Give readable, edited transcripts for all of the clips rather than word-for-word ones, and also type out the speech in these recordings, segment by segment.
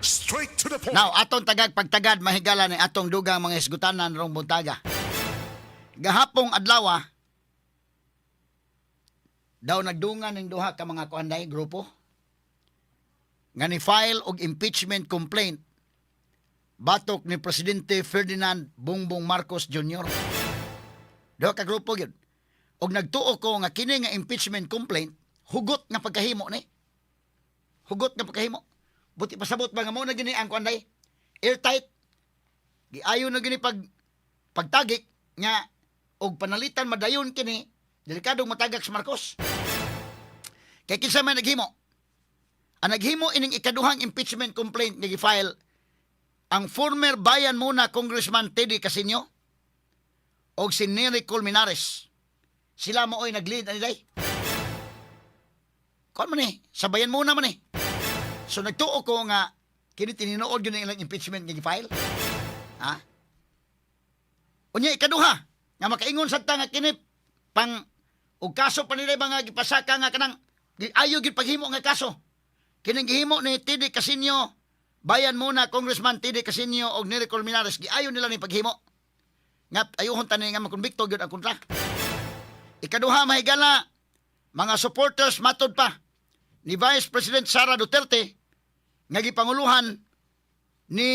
Straight to the point. Now, atong tagag pagtagad, mahigala, ni atong dugang mga hisgutanan rong buntaga. Gahapong adlaw daw nagdungan ning duha ka mga kuanday grupo nga ni file og impeachment complaint batok ni Presidente Ferdinand Bongbong Marcos Jr. Duha ka grupo gyud. Og nagtuo ko nga kini nga impeachment complaint hugot nga pagkahimo ni. Hugot nga pagkahimo. Buti pasabot ba nga mo na gini ang kuanday airtight. Giayo na gini pag pagtagik nga og panalitan madayon kini, delikadong matagak sa Marcos. Kay kinsa may naghimo? Ang naghimo ining ikaduhang impeachment complaint nga gi-file ang former Bayan Muna Congressman Teddy Casiño og si Neri Colmenares. Sila mo oy nag-lead ani day. Kuan man ni, sa Bayan Muna man ni. So nagtuo ko nga kini tinuod yun ang ilang impeachment nga gi-file. Ha? Unya ikaduha nga makaingon sad ta nga kini pang og kaso pa nila ba nga gipasaka nga kanang ayo gyud paghimo nga kaso. Kining gihimo ni Teddy Casiño, Bayan Muna Congressman Teddy Casiño og Neri Colmenares, giayo nila ni paghimo. Nga ayuhon tani nga makonbikto gyud ang kontra. Ikaduha, mahigala, mga supporters matod pa ni Vice President Sara Duterte nga gipanguluhan ni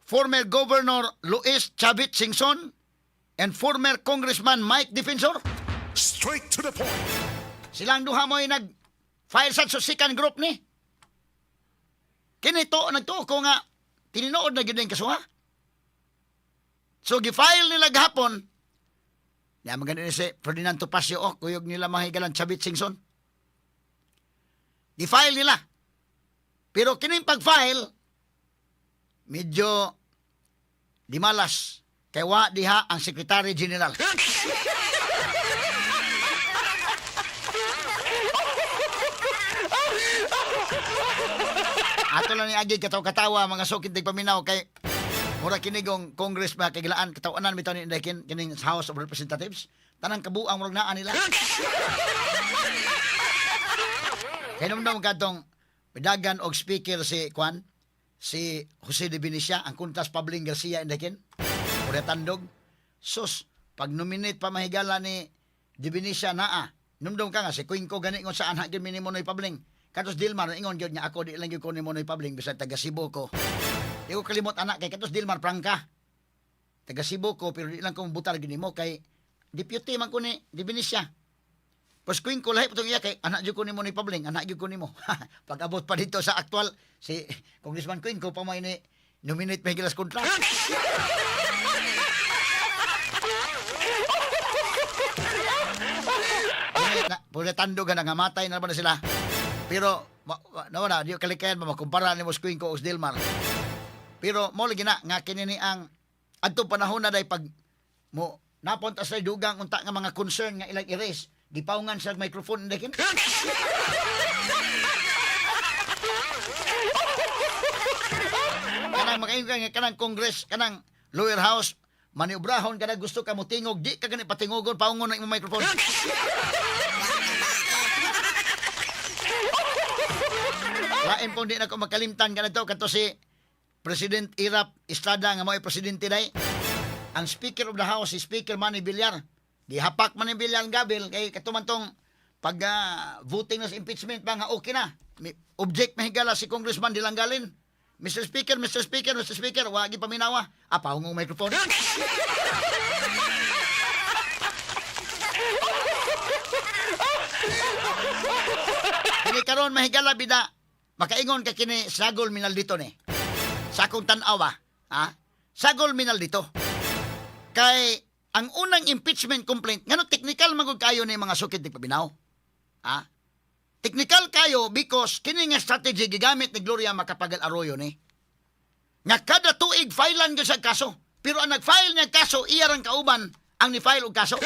former Governor Luis Chavit Singson and former Congressman Mike Defensor. Straight to the point. Silang duha mo'y nag-file sa second group ni. Kini to, nagtuo ko nga, tinuod na gyud ang kasuha. So, gi-file nila gahapon, niya maganda ni si Ferdinand Topacio, oh, kuyog nila, mahigalan, Chavit Singson. Gi-file nila. Pero kining pag-file, medyo di malas. Kay wa diha ang Secretary General. Ato lang ni agi katawa-katawa, mga sukit paminaw, kay mura kinigong Congress ba kay gilaan katawanan bitaw ni Inday kining House of Representatives, tanang kabuang murag naa nila. Kay numdum kadtong midagan og speaker si Kwan, si Jose de Venecia, ang kuntas Pabling Garcia, Inday Kin. Ura tandog. Sus, pag nominate pa, mahigala, ni de Venecia naa. Numdum ka nga si Cuenco gani ngon sa anak gyud ni Noy Pabling. Katos Dilmar ingon gyud nga ako di lang gyud ko ni Noy Pabling bisan taga Cebu ko. Di ko kalimot anak kay katos Dilmar prangka. Taga Cebu ko pero di lang ko butar gyud nimo kay deputy man ko ni de Venecia. Pos Cuenco lahi patong iya kay anak jud ko nimo ni Pabling, anak jud ko nimo. Pag abot pa dito sa aktual si Congressman Cuenco pa may ni nominate pa gilas kontra. Na, pura tandog na nga matay na naman na sila. Pero nawala di ko kalikayan ba makumpara nimo sa Cuenco o sa Dilmar. Pero mo lagi na nga kini ni ang adtong panahon na day pag mo napunta sa dugang unta nga mga concern nga ilang i-raise, gipaungan sa microphone kin. Kanang makaingon ka nga kanang Congress, kanang lower house, maniobrahon ka na gusto ka mo tingog, di ka gani patingogon, paungon na imong microphone. Lain pong di na ko makalimtan kanito kato si President Erap Estrada nga mo'y presidente day. Ang Speaker of the House si Speaker Manny Villar. Gihapak Manny Villar ang gabil kay katuman tong pag voting na sa impeachment pa nga okay na. Object mahigala si Congressman Dilanggalin. "Mr. Speaker, Mr. Speaker, Mr. Speaker," wagi paminawa. Ah, paungong microphone. Kini karon, mahigala, bida makaingon ka kini sagol minaldito ni. Sa akong tan-aw ba? Ha? Sagol minaldito. Kay ang unang impeachment complaint, ngano technical man gud kayo ni mga sukit ni paminaw. Ha? Technical kayo because kini nga strategy gigamit ni Gloria Macapagal Arroyo ni. Nga kada tuig filean gyud sa kaso. Pero ang nag-file niya kaso, iya rang kauban ang ni-file og kaso.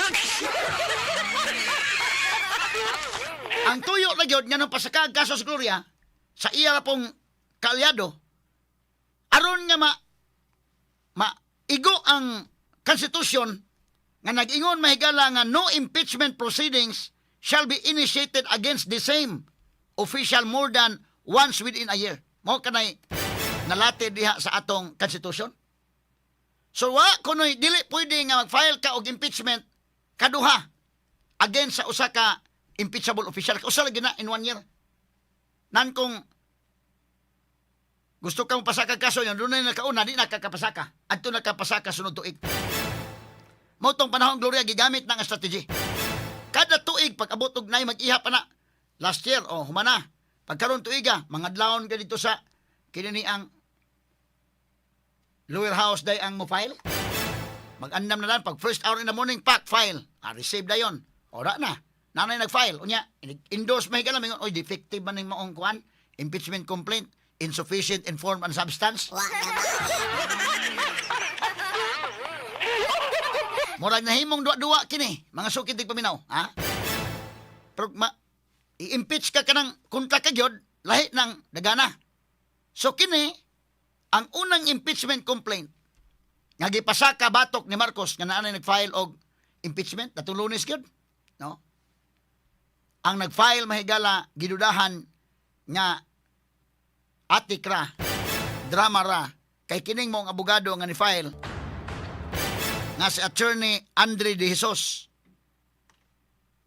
Ang tuyo na gyud nga nung pasaka ang kaso sa Gloria, sa iya ra pong kaalyado, aron nga ma igo ang konstitusyon nga nag-ingon, mahigala, nga no impeachment proceedings shall be initiated against the same official more than once within a year. Mao kanay nalate diha sa atong constitution. So wa kunoy dili pwede nga mag-file ka og impeachment kaduha against sa usa ka impeachable official. Usa lagi na in one year. Nan kung gusto kang pasaka kaso yan, doon na nakauna, di nakakapasaka. Adto nakapasaka sunod tuig. Mao tong panahon, Gloria, gigamit na nga strategy. Kada tuig, pag abot og nay mag-iha pa na. Last year, oh, humana. Pagkaron tuiga, mga adlawon ka dito sa kini ang lower house day ang mo file. Mag-andam na lang, pag first hour in the morning, pak, file. Ah, receive dayon. Ora na. Nanay nag-file. Unya, endorse may ka lang. Oy, defective man ning maong kuan. Impeachment complaint. Insufficient in form and substance. Murag nahimong duwa-duwa kini, mga sukit paminaw, ha? Pero ma, i-impeach ka kanang kontra ka gyud, lahi ng dagana. So kini, ang unang impeachment complaint nga gipasaka batok ni Marcos nga naanay nag-file og impeachment datong Lunes gyud, no? Ang nag-file, mahigala, gidudahan nga atik ra, drama ra, kay kining mong abogado nga ni-file nga si Attorney Andre De Jesus.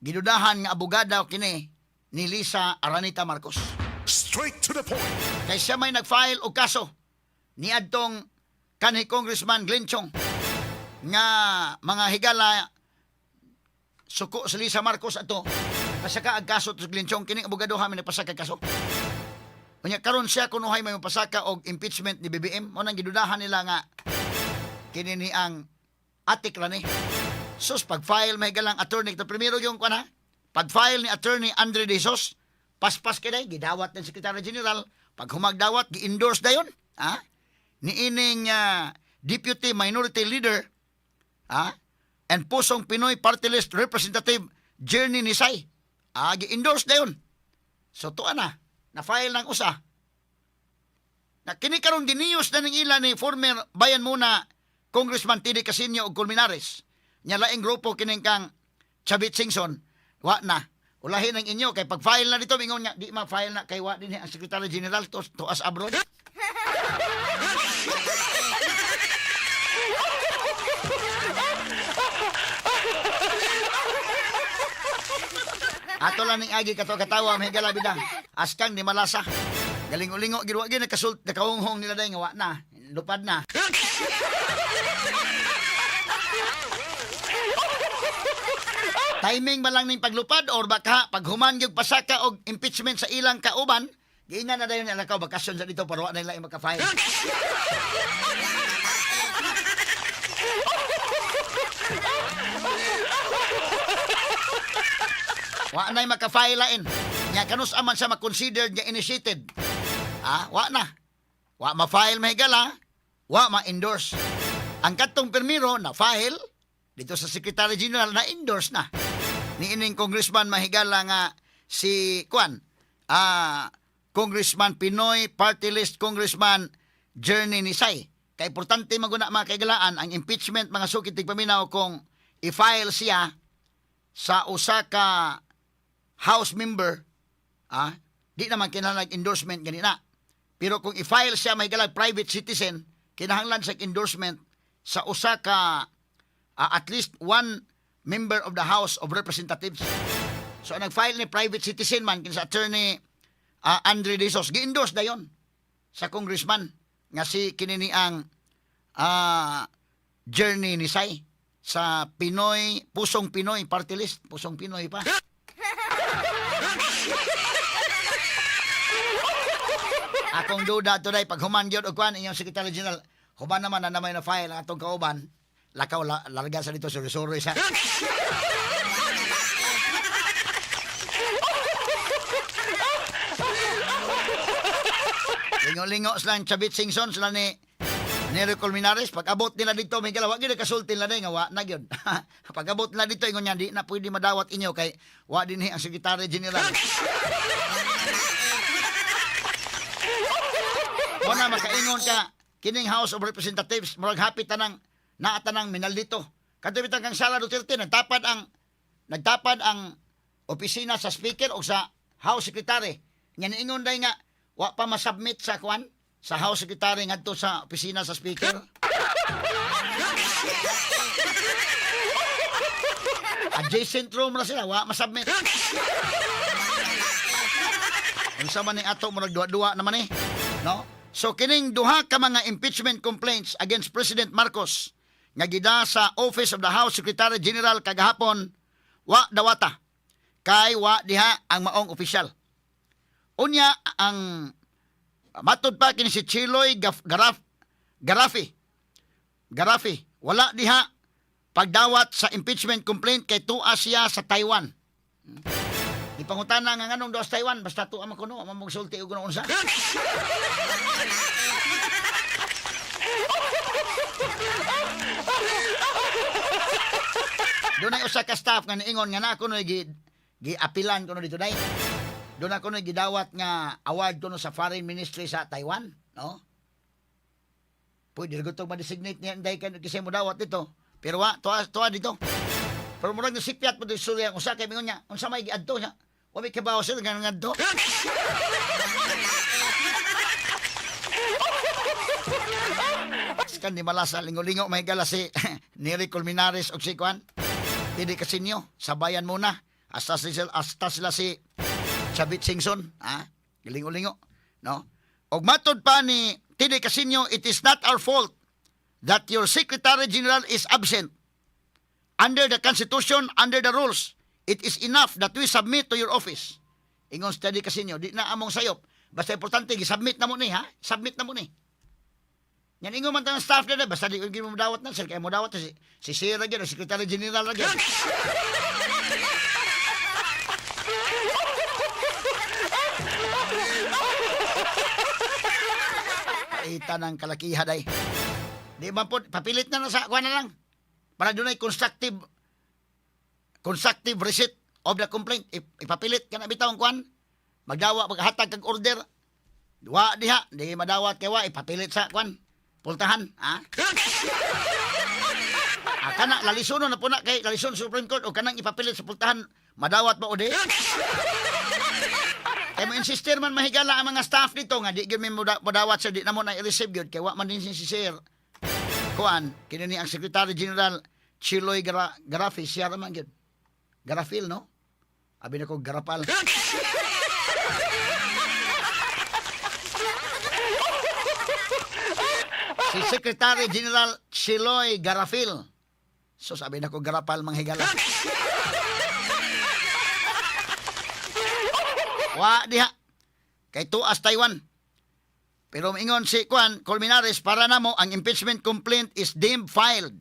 Gidudahan nga abogada kini ni Lisa Aranita Marcos. Straight to the point. Kay siya may nag-file og kaso niadtong kanhi Congressman Glenn Chong nga, mga higala, suko si Lisa Marcos ato. Pasaka ang kaso to Glenn Chong, kining abogado ha may nagpasaka kaso. Unya karon siya kunuhay may mapasaka og impeachment ni BBM. Mo nang gidudahan nila nga kini ni ang atik ra ni. Sus, pag-file may galang attorney ito primero yung kuan ha. Pag-file ni Attorney Andre De Jesus, paspas kay day, gidawat ng Secretary General. Pag humagdawat, gi-endorse dayon, ha? Ni ining Deputy Minority Leader, ha? And Pusong Pinoy Party List Representative Journey Nisay. Ah, gi-endorse dayon. So tuwa na, na-file ng usa. Na kini karon diniyos na ning ila ni former Bayan Muna Congressman Teddy Casiño og Colmenares. Nya laing grupo kining kang Chavit Singson, wa na. Ulahin ang inyo kay pag-file na dito mingon nga di ma-file na kay wa din ang Secretary General to as abroad. Ato lang ning agi kato katawa may galabi da. Askang di malasa. Galingo-lingo gid wa gid nakasult nakahunghong nila day nga wa na. Lupad na. Timing ba lang ning paglupad or baka pag human gyud pasaka og impeachment sa ilang kauban, giingan na dayon nila ka bakasyon sa dito para wa na nila maka-file. Wa na'y maka-file lain. Nya kanus aman siya ma-considered nga initiated. Ah, wa na. Wa ma-file, mahigala, wa ma-endorse. Ang katong pirmiro na file dito sa Secretary General, na endorse na ni ining congressman, mahigala, nga si Kuan, Congressman Pinoy Party List Congressman Journey Nisay. Kay importante maguna, mga kaigalaan, ang impeachment, mga sukit tigpaminaw, kung i-file siya sa usa ka House member, di naman kinahanglan endorsement ganina. Pero kung i-file siya may galag private citizen, kinahanglan sa endorsement sa usa ka at least one member of the House of Representatives. So ang nag-file ni private citizen man kinsa Attorney Andre De Jesus, gi-endorse dayon sa congressman nga si kinini ang Journey Nisay sa Pinoy Pusong Pinoy Party List, Pusong Pinoy pa. Akong duda today, pag human gyud og kuan inyong Secretary General, human naman na naman na file ang atong kauban, lakaw la, larga sa dito suri-suri sa. Lingo-lingo sila ang Chavit Singson, sila ni Neri Colmenares. Pag abot nila dito, may galawa, gyud kasulti nila nga wa na gyud. Pag abot nila dito, ingon niya, di na pwede madawat inyo kay wa dinhi ang Secretary General. Mo na makaingon ka kining House of Representatives murag hapit tanang naa tanang minaldito. Kadto bitang kang Sara Duterte, nagtapad ang opisina sa speaker o sa House Secretary. Nga niingon day nga Wa pa masubmit sa kwan sa House Secretary ngadto sa opisina sa Speaker. Adjacent room ra sila, wa masubmit. Unsa man ni ato, murag duwa-duwa naman eh. No? So kining duha ka mga impeachment complaints against President Marcos nga gida sa Office of the House Secretary General kagahapon, wa dawata kay wa diha ang maong opisyal. Unya ang matod pa kini si Chiloy Gaf, Garaf, Garafi Garafi wala diha pagdawat sa impeachment complaint kay tuwa siya sa Taiwan. Di pangutana nga nganong doon sa Taiwan, basta tuwa man kuno, man magsulti og kuno unsa. Doon ay usa ka staff nga niingon nga na kuno gi giapilan kuno dito day. Doon ako no gidawat nga award kuno sa Foreign Ministry sa Taiwan, no? Pwede rin itong ma-designate niya day kan kasi mo dawat dito. Pero wa tuwa tuwa dito. Pero murag nasipyat mo dito istorya ang usa kay mingon niya, unsa may giadto niya? Wa may kabaw sir nga ngadto. Kan di malasa lingo-lingo may gala si Neri Colmenares og si Kwan. Dili kasinyo, sabayan muna. Hasta sila si Chavit Singson, ha? Lingo-lingo, no? Og matod pa ni Teddy Casiño, "It is not our fault that your Secretary General is absent. Under the Constitution, under the rules, it is enough that we submit to your office." Ingon si Teddy Casiño, di na among sayop. Basta importante, gi-submit na mo ni, ha? Submit na mo ni. Yan ingon man tanang staff na, basta di ko mo dawat na, sir, kaya mo dawat si Sir ra gyud, o Secretary General ra gyud. Paita ng kalakiha day. Di ba po, papilit na na sa kuha na lang. Para doon ay constructive receipt of the complaint. Ipapilit ka na bitaw ang kuan. Magdawa, maghatag kag order. Wa diha, di madawat kay wa, ipapilit sa kuan. Pultahan, ha? Ah, kana lalisunon na po na kay lalison Supreme Court o kanang ipapilit sa pultahan, madawat ba o di? Kay mo insister man mahigala ang mga staff dito nga di gyud may modawat sa di na mo na i-receive gyud kay wa man din si sir kuan kini ni ang Secretary General Chiloy Garafi siya ra man gyud. Garafil, no? Abi na ko Garapal. Si Secretary General Chiloy Garafil. So sabi na ko Garapal, manghigala. Wa diha. Kay tuas Taiwan. Pero ingon si Kwan Colmenares, para namo ang impeachment complaint is deemed filed.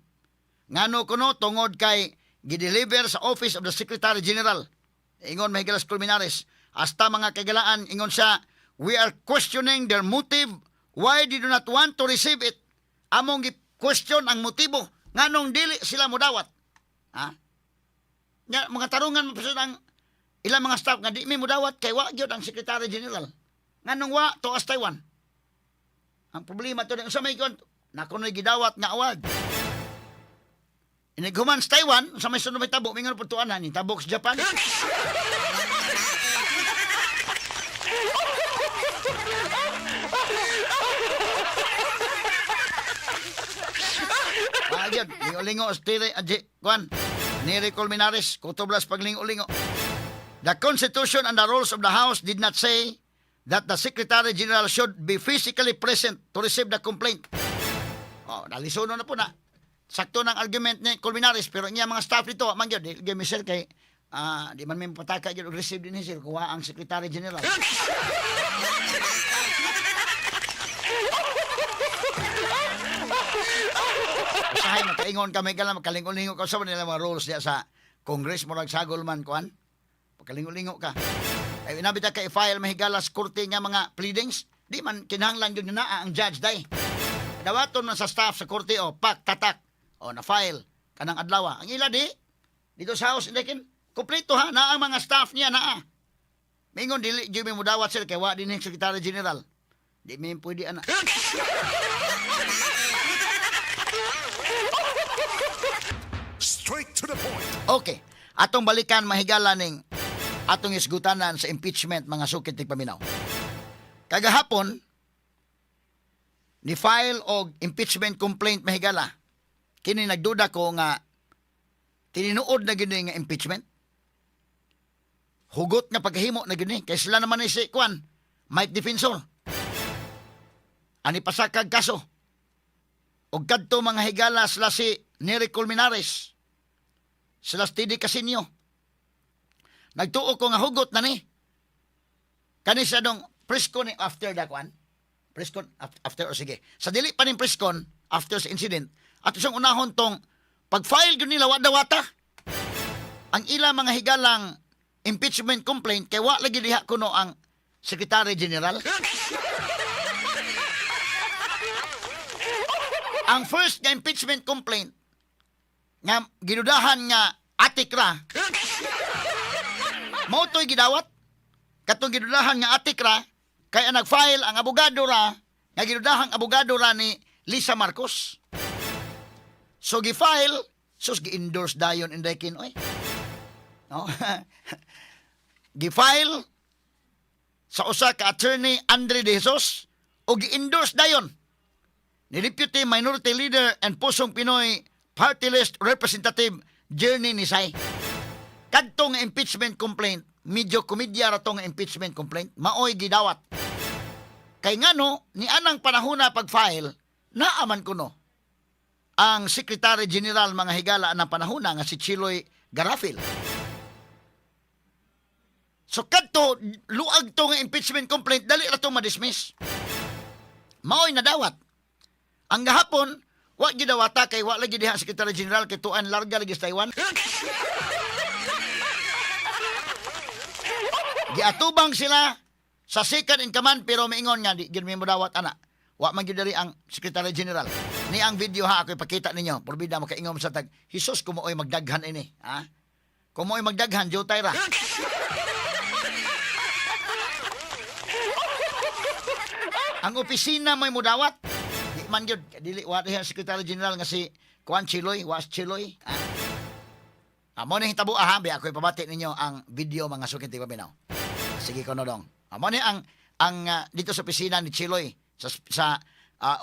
Ngano kuno? Tungod kay gideliver sa Office of the Secretary General. Ingon mahigalas Colmenares, hasta mga kagalaan, ingon siya, "We are questioning their motive why they do not want to receive it." Among gi-question ang motibo nganong dili sila modawat. Ha? Nya, mga tarungan mo ang ilang mga staff nga di mi modawat kay wa gyud ang Secretary General. Nganong wa? Tuas Taiwan. Ang problema to unsa may kon na kuno'y gidawat nga award. Inighuman sa Taiwan, sa may sunod may tabo, mingon po tuanan, ni tabok sa Japan. Magyod, lingo-lingo, stire, adji, kuan, Neri Colmenares, kutublas paglingo-lingo. "The Constitution and the rules of the House did not say that the Secretary General should be physically present to receive the complaint." Oh, nalisuno na po na. Sakto ng argument ni Colmenares, pero niya mga staff dito, man gyud, di gyud mi sir kay di man mi pataka gyud og receive din ni sir kuha ang Secretary General. Usahay makaingon kami ka lang, makalingo-lingo ka sa nila mga rules diya sa Congress, murag sagol man kuan. Pagkalingo-lingo ka. Ay inabit ka i-file mahigala sa korte nga mga pleadings, di man kinahanglan gyud naa ang judge day. Dawaton man sa staff sa korte o pak tatak o na file kanang adlaw. Ang ila di dito sa house hindi kin kompleto ha naa ang mga staff niya naa. Mingon dili gyud mi modawat sir kay wa din ni Secretary General. Di mi pwede ana. Straight to the point. Okay. Atong balikan mahigala ning atong isgutanan sa impeachment, mga sukit tigpaminaw. Kagahapon, ni file og impeachment complaint, mahigala. Kini nagduda ko nga tinuod na gini nga impeachment. Hugot nga paghimo na gini kay sila naman ni si Kwan, Mike Defensor. Ani pasakag kaso. Og kadto, mga higala, sila si Nery Colmenares. Sila si TD Casiño. Nagtuo ko nga hugot na ni. Kani siya dong presscon ni after the kwan. Presscon after o sige. Sa dili pa ning presscon after sa incident at isang unahon tong pag-file gyud nila wa dawata ang ila, mga higalang, impeachment complaint kay wa lagi diha kuno ang Secretary General. Ang first nga impeachment complaint nga gidudahan nga atik ra mao to'y gidawat. Katong gidudahan nga atik ra kay ang nag-file ang abogado ra nga gidudahang abogado ra ni Lisa Marcos. So gi-file, sus, gi-endorse dayon inday kin oy. No? Gi-file sa usa ka attorney Andre De Jesus o gi-endorse dayon ni Deputy Minority Leader and Pusong Pinoy Party List Representative Journey Nisay. Kadtong impeachment complaint, medyo komedya ra tong impeachment complaint, maoy gidawat. Kay ngano, ni anang panahona pag-file, naaman kuno ang Secretary General, mga higala, ng panahona nga si Cheloy Garafil. So kadto luag to nga impeachment complaint, dali ra to ma-dismiss. Maoy nadawat. Ang gahapon, wa gidawata kay wa lagi diha ang Secretary General kay tuan larga lagi sa Taiwan. Giatubang sila sa second in command pero miingon nga di gyud mi modawat ana. Wa man gyud diri ang Secretary General. Ni ang video ha, ako ipakita ninyo. Porbida makaingom sa tag. Jesus, kumuoy magdaghan ini, ha? Kumuoy magdaghan jutay ra. Ang opisina may mudawat. Di man gyud dili wa diha ang Secretary General nga si Juan Chiloy, Was Chiloy. Ah. Amo ni hitabo ha, bi ako ipabati ninyo ang video, mga suking tigpaminaw. Sige ko dong. Amo ni ang dito sa opisina ni Chiloy sa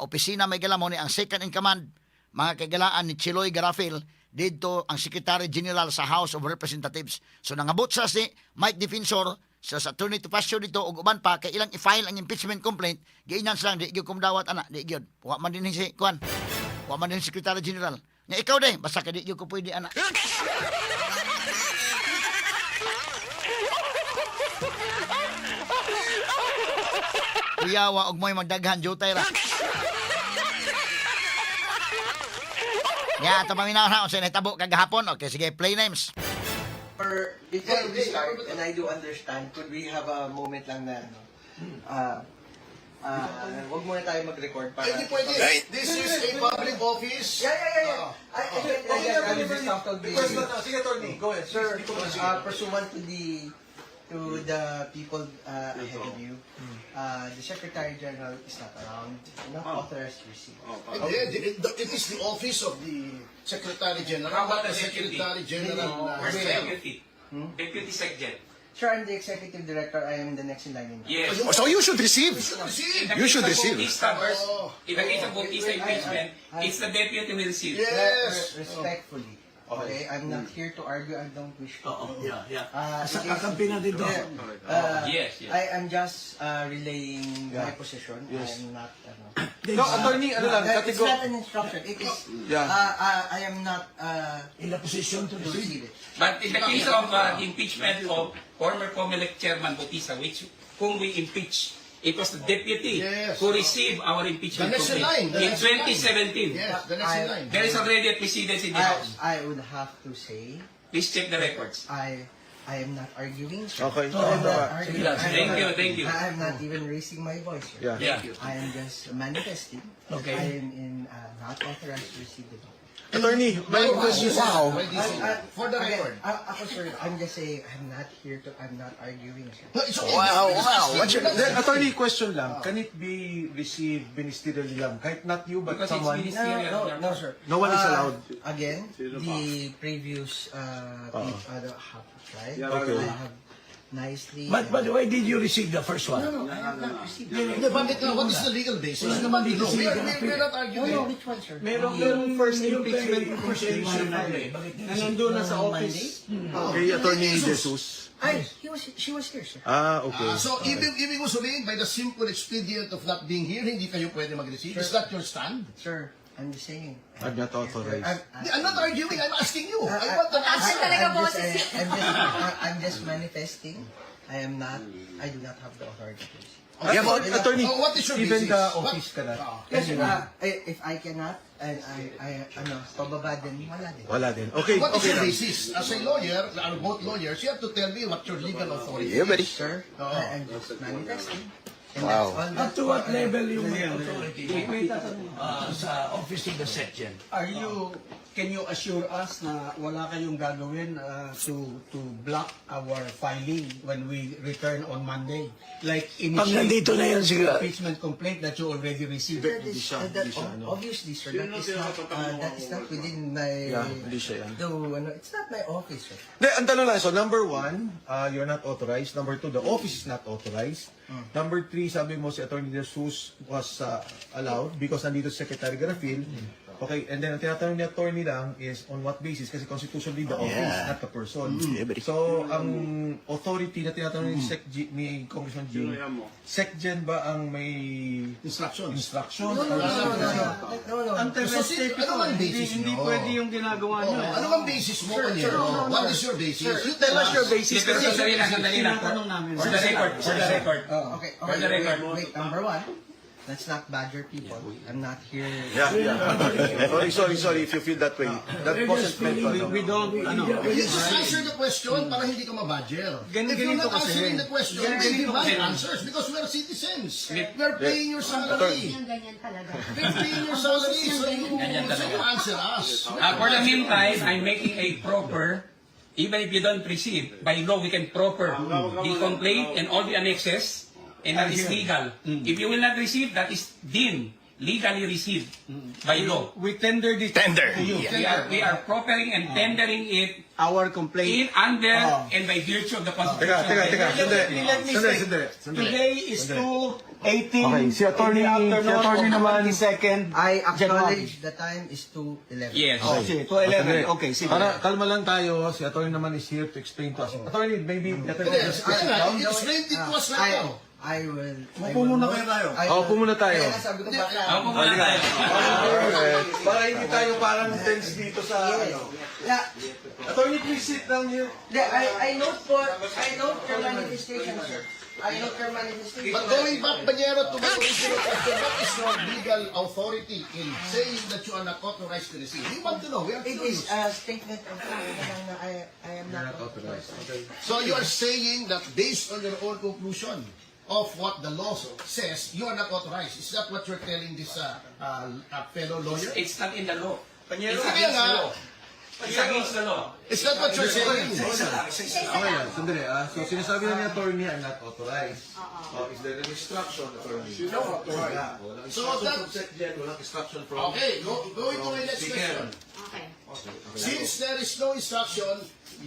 opisina may gala mo ni ang second in command, mga kagalaan, ni Cheloy Garafil dito ang Secretary General sa House of Representatives. So nangabot sa si Mike Defensor sa Attorney Topacio dito ug uban pa kay ilang i-file ang impeachment complaint, giinan silang di gyud kumdawat ana, di gyud. Wa man din si kuan. Wa man din si Secretary General. Nga ikaw day, basta kay di gyud ko pwede ana. Kuyawa og mo'y magdaghan jutay ra. Ya, ato paminaw na unsa nahitabo kagahapon. Okay, sige, play names. Or before we start, and I do understand, could we have a moment lang na ano, wag muna tayo mag-record para Hindi pwede. This is a public office. Yeah. I just have to be Request na. Sige, attorney. Go ahead. Sir, pursuant to the people ahead of you, the Secretary General is not around, not authorized to receive. Hindi, it is the office of the Secretary General. How about not the deputy? Secretary General Where's the herself. deputy? Deputy Secgen. Sir, I'm the Executive Director. I am the next in line. Yes. So you should receive. Receive. In the You case should of receive. Bautista Oh. In the case of Bautista Wait, wait, impeachment, it's the deputy who will receive. Yes. Respectfully. Okay, I'm not here to argue. I don't wish to. Yeah. Sa kakampi natin to. Yes. I am just relaying my position. Yes. I am not, ano. No, attorney, ano lang, It's kategor... not an instruction. It is, I am not In a position to to receive. receive it. But in the case of impeachment of former COMELEC Chairman Bautista, which whom we impeach, it was the deputy who received our impeachment The next in complaint line, the in next in line. 2017. Yes, the next in line. There is already a precedence in the House. I would have to say, Please check the records. I am not arguing, sir. Okay. I am not arguing. Thank you, thank you. I am not even raising my voice, sir. Yeah. I am just manifesting that I am in not authorized to receive the document. Attorney, my question. Wow. Why this? For the Again, record. Ako, sir, I'm just saying, I'm not here to, I'm not arguing, sir. No, it's okay. Wow. What's your Then, attorney, question lang. Can it be received ministerially lang? Kahit not you, but Because it's someone? ministerial. No, sir. No one is allowed. Again, the previous people have tried. Okay. I have nicely. But why did you receive the first one? No, I have not received. Hindi, bakit nga? What is the legal basis? Wala naman dito No, sa we're not No, arguing. no, which one, sir? Merong first impeachment First complaint impeachment. Bakit na nandun na sa office. Kay Attorney Jesus. Ay, she was here, sir. Ah, okay. Ah, so, ibig mo sabihin, by the simple expedient of not being here, hindi kayo pwede mag-receive? Is that your stand? Sir, I'm just saying. I'm not authorized. I'm not arguing, I'm asking you. I want an Taas answer. talaga I'm just, boses niya. I'm just manifesting. I am not, I do not have the authority to receive. Yeah, but Attorney, Oh, what is your even basis? the office cannot. Yes, sir. If I cannot, and I, ano, pababa din, wala din. Wala din. Okay, What is okay your lang. basis? As a lawyer, are both lawyers, you have to tell me what your legal authority Yeah, buddy. is. Sir, I am just manifesting. And Wow. that's all. Up That's to what all. level yung may authority sa office of the SecGen? Can you assure us na wala kayong gagawin to block our filing when we return on Monday? Like Pag initiate nandito na yan siguro, impeachment complaint that you already received? That is, obviously, sir, that is not within my, Yeah, hindi siya yan. the, ano, it's not my office, sir. Hindi, ang tanong lang, so number one, you're not authorized. Number two, the office is not authorized. Number three, sabi mo si Attorney Jesus was allowed because nandito si Secretary Garafil. Okay, and then ang tinatanong ni Attorney lang is on what basis? Kasi constitutionally the office, not the person. Yeah, buddy. So, ang authority na tinatanong ni Sec G, ni Congressman Jing, SecGen ba ang may Instructions. instructions? No, no, no, no, no, no, no. Ang So, ano ang hindi, basis hindi nyo? pwede yung ginagawa Oh, niyo. ano ang basis mo, Panyero? What is your basis? You tell us your basis. Pero sandali lang, sandali lang. Tinatanong namin. For the record, for the record. Okay, For okay, the wait, record. wait, number one, let's not badger people. I'm not here. Yeah. Sorry, sorry, sorry if you feel that way. That wasn't meant to, ano. We don't, ano, You just answer the question para hindi ka mabadger. If you're Ganito not kasi. answering the question, we Ganito demand kasi. answers because we are citizens. We are paying your salary. Yung ganyan talaga. We are paying your salary. Ganyan So talaga. you answer us. For the meantime, I'm making a proper, even if you don't receive, by law, we can proper the complaint and all the annexes, and that is legal. If you will not receive, that is deemed legally received by law. We tender this Tender. to you. We are propering and tendering it Our complaint. in under Oh. and by virtue of the Teka, Constitution. teka, teka. Sandali. Let me Sandali, say, sandali. Sandali. Today is 2:18 Okay, si attorney- in the afternoon si attorney of naman- 22nd I January. acknowledge the time is 2:11. Yes. Oh, sige, 2:11. Okay, sige. Para kalma lang tayo. Si attorney naman is here to explain to us. Attorney, maybe better Hindi, just kaya sit nga, down. explain it to us right I, now. I will. I Upo will muna note- kayo tayo. I Oh, upo muna tayo. Kaya nga sabi ko baka. Ako muna tayo. Para hindi tayo parang tense dito sa Yes. ano. Yeah. Attorney, please sit down here. Yeah, I note your manifestation, sir. I note your manifestation. But going back, Panyero, to my original question, what is your legal authority in saying that you are not authorized to receive? We want to know. We are It is curious. a statement of fact na I am not authorized. So you are saying that based on your own conclusion of what the law says, you are not authorized. Is that what you're telling this fellow lawyer? It's not in the law. It's Kaya against nga, the law. It's against the law. Is that what you're saying? Okay lang, sandali ah. So sinasabi na ni attorney, I'm not authorized. Oh, is there an instruction, attorney? No, authorized. Walang So instruction that- from SecGen, walang instruction from... Okay, go into my next Speaker. question. Okay. Since there is no instruction,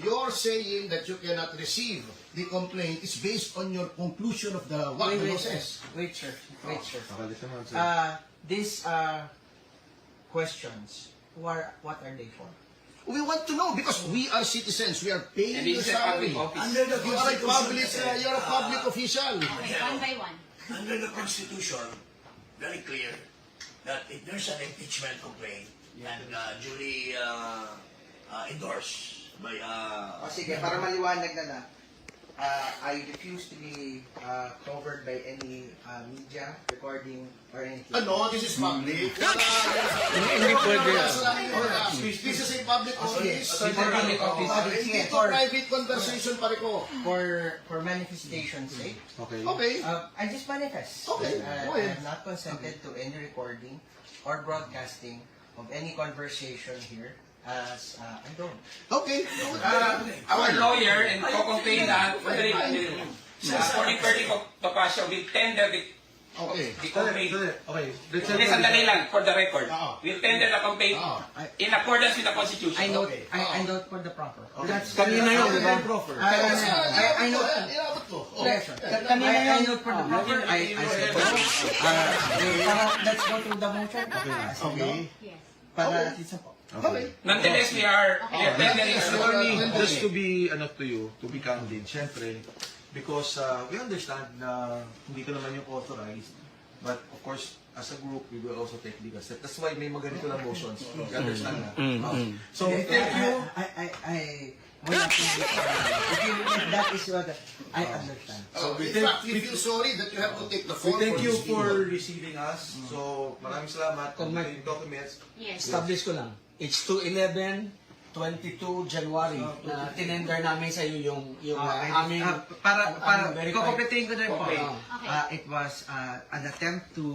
you're saying that you cannot receive the complaint is based on your conclusion of the what Wait, the law wait, sir. says. Wait, sir. Wait, sir. Nakalit naman, sir. These questions, what are they for? We want to know because we are citizens. We are paying And your this is a salary. public office. Under the You are a Constitution, public, you're a public official. Okay, one by one. Under the Constitution, very clear that if there's an impeachment complaint and duly endorsed by O sige, para maliwanag na lang. I refuse to be covered by any media, recording, or anything. Ano, this is public. Hindi pwede. This is a public office. This is a public office. Public, Hindi sige, to private conversation, pare ko. for manifestation's sake. Okay. Okay. I just manifest. Okay, go I ahead. have not consented to any recording or broadcasting of any conversation here as I don't. Okay. Our lawyer and co-complainant, Attorney Ferdy Topacio, will tender the Okay. The complaint. Okay. Let's Hindi, sandali lang, for the record. Oo. We tender the complaint Oo. in accordance with the Constitution. I note, I note for the proper. That's Kanina yun, di ba? Proper. I note, Inabot ko. Oh. Yes, sir. Kanina I yun. note for the proper. I said, para, let's go through the motion. Okay. Para at least po. Okay. Nonetheless, we are tendering. Attorney, just to be, ano to you, to be candid, syempre, because we understand na hindi ka naman yung authorized, but of course, as a group, we will also take legal steps. That's why may mga ganito lang motions. You understand na? So, thank you. I, wala akong if that is what I understand. So, in fact, we feel sorry that you have to take the We fall thank you this for video. receiving us. So, maraming salamat. Kung may- Yung documents. Yes. Establish ko lang. It's 2/11, 22 January na tinender namin sa iyo yung aming para ang para aming verified- kukumpletuhin ko na rin po. Okay. Okay. It was an attempt to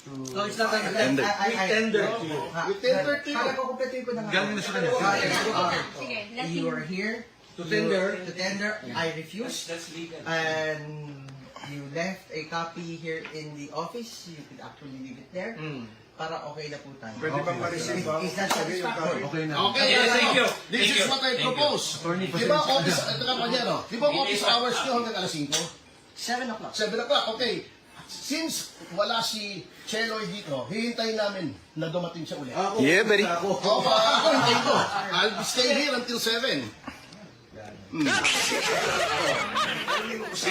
No, it's not an attempt. We tender to you. We tender to you. Para kukumpletuhin ko na nga. Galing na sa kanya. Sige, let You him. are here To tender. To tender. I refused. That's legal. And you left a copy here in the office. You could actually leave it there. Para okay na po tayo. Pwede bang ma-receive ba? Is that satisfactory? Okay na. Okay, Yes, thank you. This Thank is you. what I Thank you. propose. Attorney, Di ba pasensya office, ito ka Panyero, di ba office hours nyo hanggang alas 5? 7 o'clock. 7 o'clock, okay. Since wala si Cheloy dito, hihintayin namin na dumating siya ulit. Ako, yeah, very. Ako. Oo, ako hintayin ko. I'll stay here until 7. We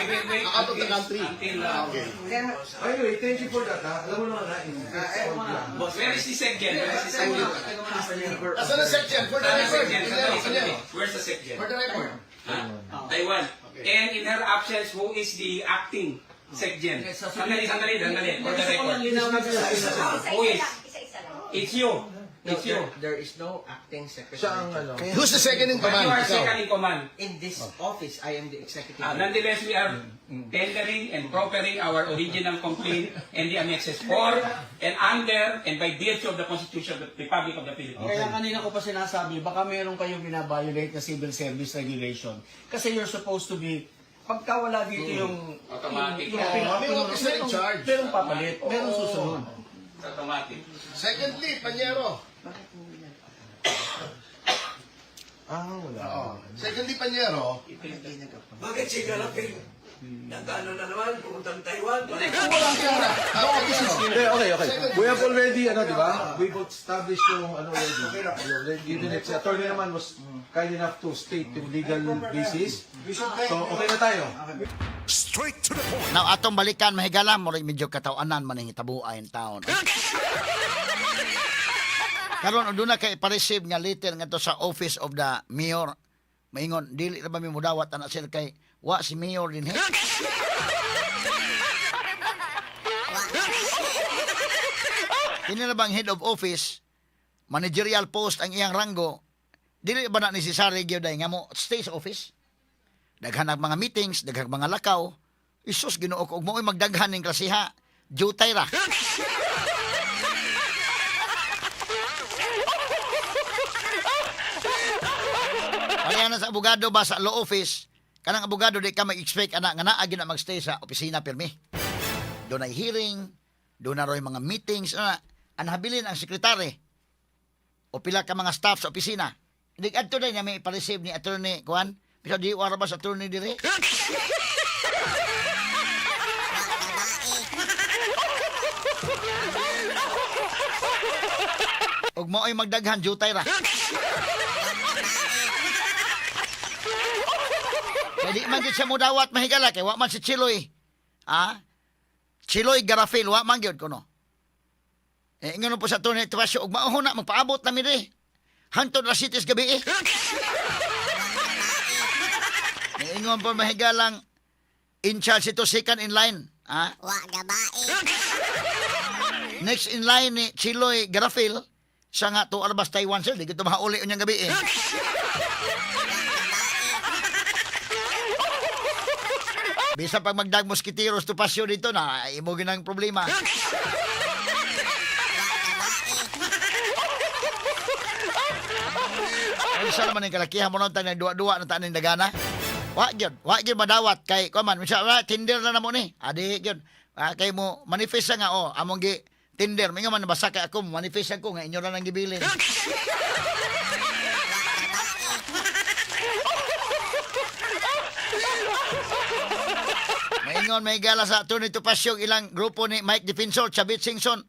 will wait Out of the country. until, Kaya, Anyway, thank you for that. Ha? Alam mo naman ha, it's all good. Where is the SecGen? Where is the SecGen? Asan ang section? For the Saan ang record. SecGen? Panyero, Sandali, sandali. Panyero. Where's the SecGen? For the record. Taiwan. And in her absence, who is the acting SecGen? Sandali, sandali, sandali. For the record. Isa-isa Who is? lang. Isa-isa lang. It's you. no, It's you. there is no acting secretary. Siya ang ano. Who's the second in But command? you are Ikaw. second in command. In this office, I am the executive. Nonetheless, we are tendering and proffering our original complaint and the annexes for and under and by virtue of the Constitution of the Republic of the Philippines. Kaya kanina ko pa sinasabi, baka meron kayong binabiolate na civil service regulation. Kasi you're supposed to be, pagka wala dito yung... Automatic. Yung, Oo, may officer in charge. Merong papalit, merong susunod. It's automatic. Secondly, Panyero. Ah, wala. Secondly, Panyero, Bakit si Garapin? Nag-ano na naman, pumunta ng Taiwan. kung wala siya na, Panyero. Hindi, okay. We have already, ano, di ba? We've established yung, ano, already. We already given it. Si attorney naman was kind enough to state yung legal basis. So, okay na tayo. Now atong balikan mahigala mo medyo katawanan man ang hitabuay taon. Karon aduna kay pa-receive nga letter ngadto sa office of the mayor. Maingon dili ra ba mi mudawat ana sir kay wa si mayor dinhi. Kini na bang head of office, managerial post ang iyang ranggo, dili ba na necessary gyud ay nga mo stay sa office? Daghan ang mga meetings, daghan mga lakaw. Isus, Ginoo ko, ug mao'y magdaghan ning klasiha. Jutay ra. Pareha na sa abogado ba sa law office, kanang abogado di ka mag-expect ana nga naa gyud na magstay sa opisina pirmi. Doon ay hearing, doon na ro'y mga meetings, ana, ang habilin ang sekretary o pila ka mga staff sa opisina. Hindi adto na niya may ipa-receive ni attorney kuan. Pero di wara ba sa attorney dire? Ug mao'y magdaghan jutay ra. Kay di man gyud siya mudawat mahigala kay wa man si Chiloy. Ah? Chiloy Garafil wa man gyud kuno. Eh ingon po sa attorney Tuasio ug mao na magpaabot na mi diri. Hangtod ra cities gabi eh. Ingon po mahigalang in charge ito second in line. Ah? Wa gabae. Next in line ni Chiloy Garafil, siya nga to arbas Taiwan sir, di ko mauli unyang gabi eh. Bisa pag magdag moskiteros to pasyo dito na imo ginang problema. Ay sa naman ang kalakihan mo nung tayo duwa-duwa na tanin dagana. Wa gyud, wa gyud madawat kay kuan man minsan wa Tinder na namo ni. Adi gyud. Ah, kay mo manifest nga oh, among gi tender. Mingon man basa kay ako manifest ko nga inyo ra nang gibilin. Maingon may gala sa Attorney Topacio ilang grupo ni Mike Defensor, Chavit Singson.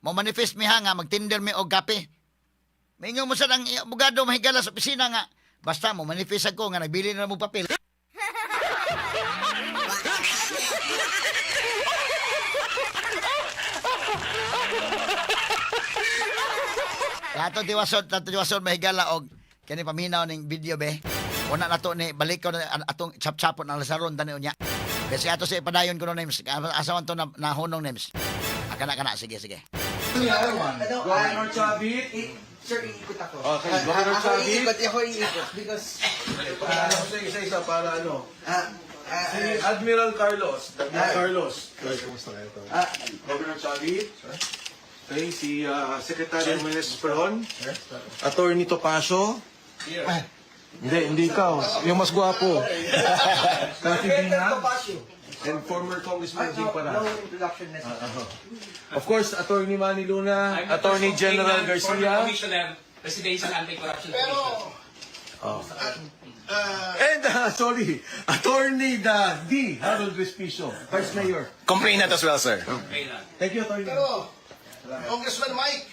Mo manifest mi ha nga magtender mi og kape. Maingon mo sa ang abogado mahigala sa opisina nga basta mo manifest ako nga nagbili na mo papel. Ato tiwason, ato tiwason mahigala og kani paminaw ning video be. Una na to ni balik ko na atong chap-chapon ang lasaron tani unya. Kasi ato sa ipadayon ko no names. Asa man to na, nahunong names. Ah, kana kana, sige sige. Ano, Governor Chavit. Sir, iikot ako. Okay, Ah, Governor ako Chavit. iikot, ako iikot because Pakilala ko sa isa-isa para ano. Si Admiral Carlos. Admiral Carlos. Kumusta kayo to? Governor Chavit. Okay, si Secretary Menes Peron. Attorney Topacio. Hindi, hindi ikaw. Yung mas gwapo. Kathy Binag. And former Congressman Jing No, Paras. no introduction necessary. Of course, Attorney Manny Luna, I'm the Attorney first General complainant, former Garcia. Commissioner, Presidential Anti-Corruption Pero, Commission. And, sorry, Attorney da D. Harold Respicio, Vice Mayor. Complainant as well, sir. Complainant. Thank you, Attorney. Pero, Congressman Mike,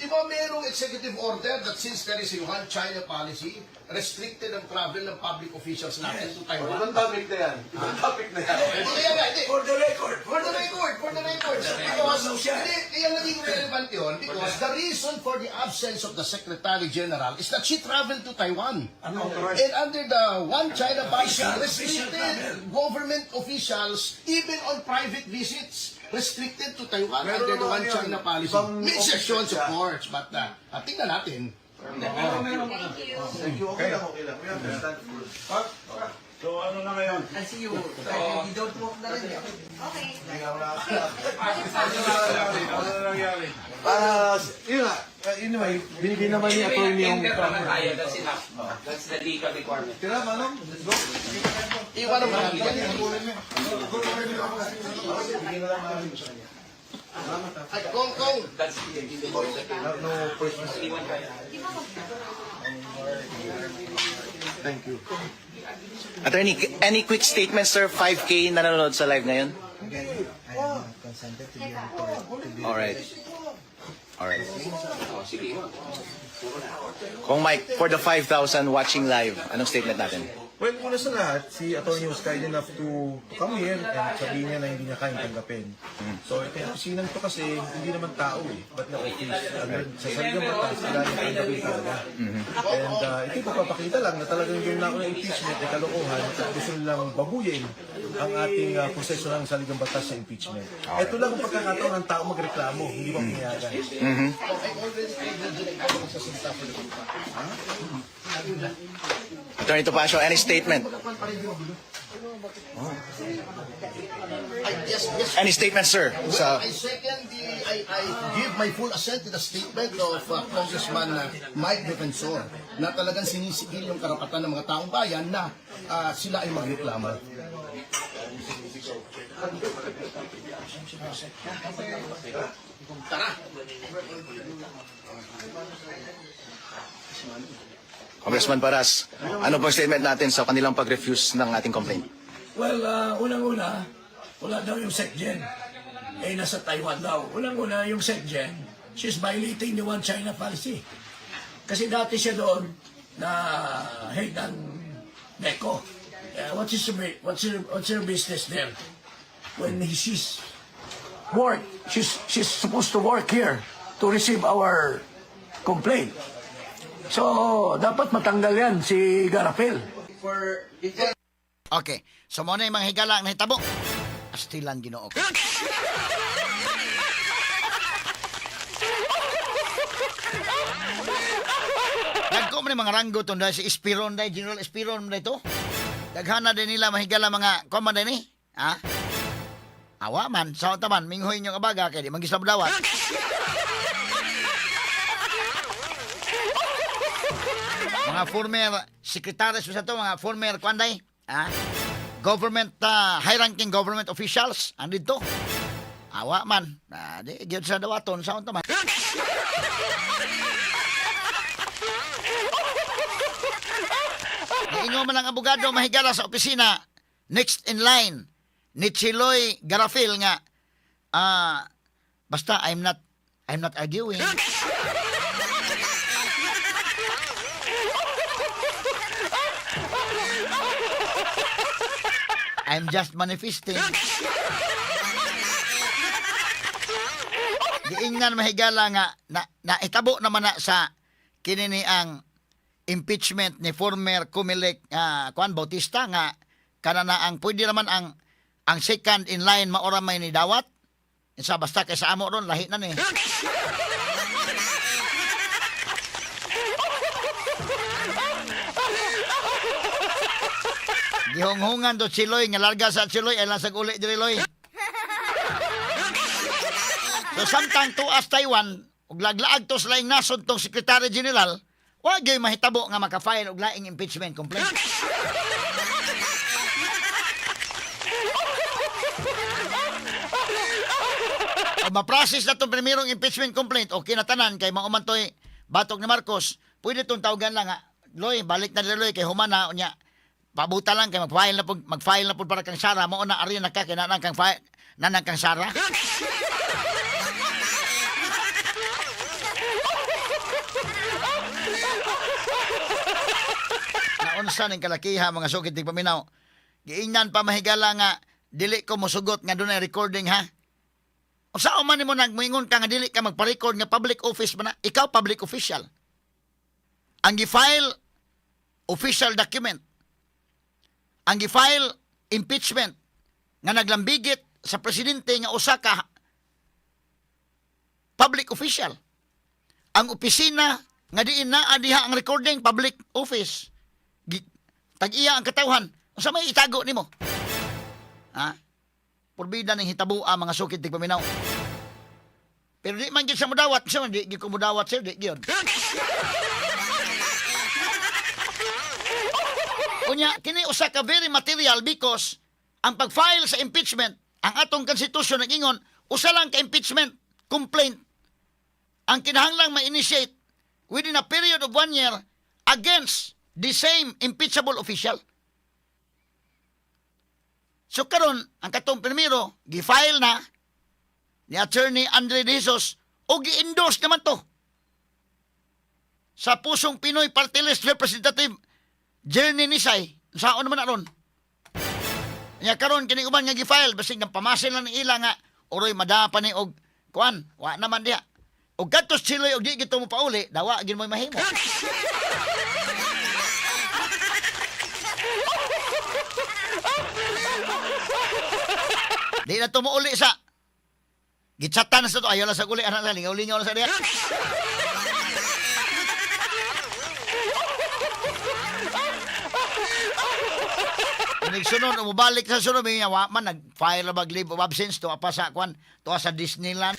di ba merong executive order that since there is a One China policy, restricted ang travel ng public officials natin to Taiwan? Ibang topic na yan. Ibang topic na yan. Hindi, kaya nga, hindi. For the record, For the record, for the record. Because, hindi, kaya naging relevant yun because the reason for the absence of the Secretary General is that she traveled to Taiwan. And under the One China policy, restricted government officials, even on private visits, restricted to Taiwan Meron under the naman One yun. China policy. Ibang May exceptions, of office, course, but tingnan natin. Thank you. Thank you. Okay lang, okay lang. We understand. So ano na ngayon? I see you. You don't walk na rin eh. Okay. Ano na nangyari? Yun nga. Anyway, binigay naman ni Anyway, Attorney yung... tender naman tayo. That's enough. That's the legal requirement. Tira, Manong. Let's go. Iwan ang marami yan. Ay, Kong, Kong. That's the No personal. Iwan tayo. Thank you. Attorney, any quick statement, sir? 5K na nanonood sa live ngayon? Again, I am not consented to be recorded. Alright. Alright. Oh, sige. Kung Mike, for the 5,000 watching live, anong statement natin? Well, una sa lahat, si Attorney was kind enough to come here and sabihin niya na hindi niya kayang tanggapin. So, itong opisinang to kasi, hindi naman tao eh. Ba't na office? Ano, sa sariling batas, sila niya tanggapin talaga. And ito yung pagpapakita lang na talagang yung nauna impeachment ay kalokohan at gusto nilang baguhin ang ating proseso ng saligang batas sa impeachment. Ito lang ang pagkakataon ng tao magreklamo, hindi ba pinayagan? Attorney Topacio, any statement? Ay, yes. Any statement, sir? Well, Sa I second the, I give my full assent to the statement of Congressman Mike Defensor na talagang sinisigil yung karapatan ng mga taong bayan na sila ay magreklamo. Tara! Congressman Paras, ano pong statement natin sa kanilang pag-refuse ng ating complaint? Well, unang-una, wala daw yung SecGen. Eh, nasa Taiwan daw. Unang-una, yung SecGen, she's violating the One China policy. Kasi dati siya doon na head ng NECO. Eh, what's her business there? When she's work, she's supposed to work here to receive our complaint. So, dapat matanggal yan si Garapel. For, if Okay. So mo na yung mga higala ang nahitabo. Astilan Ginoo ko. Dagko man yung mga ranggo to dahil si Espiron dahil General Espiron man ito. Daghana din nila mahigala mga kuan man din eh. Ha? Awa man, sa taman, minghoy inyong abaga kay di mangislab dawat. Mga former secretaries sa to, mga former kuan day, ha? Government high-ranking government officials andito. Awa man. Ah, di gyud sa dawaton sa unta man. Niingon man ang abogado, mahigala, sa opisina next in line ni Chiloy Garafil nga basta I'm not arguing. I'm just manifesting. Giingnan, mahigala, nga na naitabo naman na sa kini ni ang impeachment ni former Comelec Juan Bautista nga kana na ang pwede naman ang second in line maora may ni dawat. Sa basta kay sa amo ron lahi na ni. Gihunghungan to Chiloy nga larga sa Chiloy ay lasag uli diri, Loy. So samtang tuas Taiwan ug laglaag to sa laing nasod tong Secretary General, wa gyud mahitabo nga maka-file og laing impeachment complaint. O ma-process na itong primerong impeachment complaint, okay na tanan kay mao man to'y batok ni Marcos, pwede itong tawagan lang nga, "Loy, balik na diri, Loy, kay human na unya. Pabuta lang kay mag-file na pud para kang Sara, mao na ari na ka kay nanang kang file, nanang kang Sara." Naunsa ning kalakiha, mga sukit tigpaminaw. Giingnan pa, mahigala, nga dili ko mosugot nga dunay recording ha. Unsa man nimo nagmoingon ka nga dili ka magpa-record nga public office man na, ikaw public official. Ang gi-file, official document. Ang gi-file, impeachment nga naglambigit sa presidente nga usa ka public official. Ang opisina nga diin naa diha ang recording, public office. Tag-iya ang katawhan. Unsa may itago nimo? Ha? Porbida ning hitaboa, mga sukit tigpaminaw. Pero di man gyud sa mudawat, sa di gyud ko mudawat, sir, di gyud. Unya, kini usa ka very material because ang pag-file sa impeachment, ang atong konstitusyon nag-ingon, usa lang ka impeachment complaint ang kinahanglang ma-initiate within a period of one year against the same impeachable official. So karon ang katong primero, gi-file na ni Attorney Andre De Jesus o gi-endorse naman to sa Pusong Pinoy Party List Representative Journey Nisay. Saon naman na ron? Nya karon kini uban nga gi-file basig nang pamasin lang ng ila nga uroy madapa ni og kuan, wa naman diha. Og kadtos Chiloy og di gito mo pauli, dawa gid mo mahimo. Di na to mo uli sa gitsatan na sa to ayaw lang sa uli anak sa lingaw-lingaw na sa diha. Inig sunod, umubalik sa sunod, may wa man, nag-file na bag leave of absence, tuwa pa sa, kwan, tuwa sa Disneyland.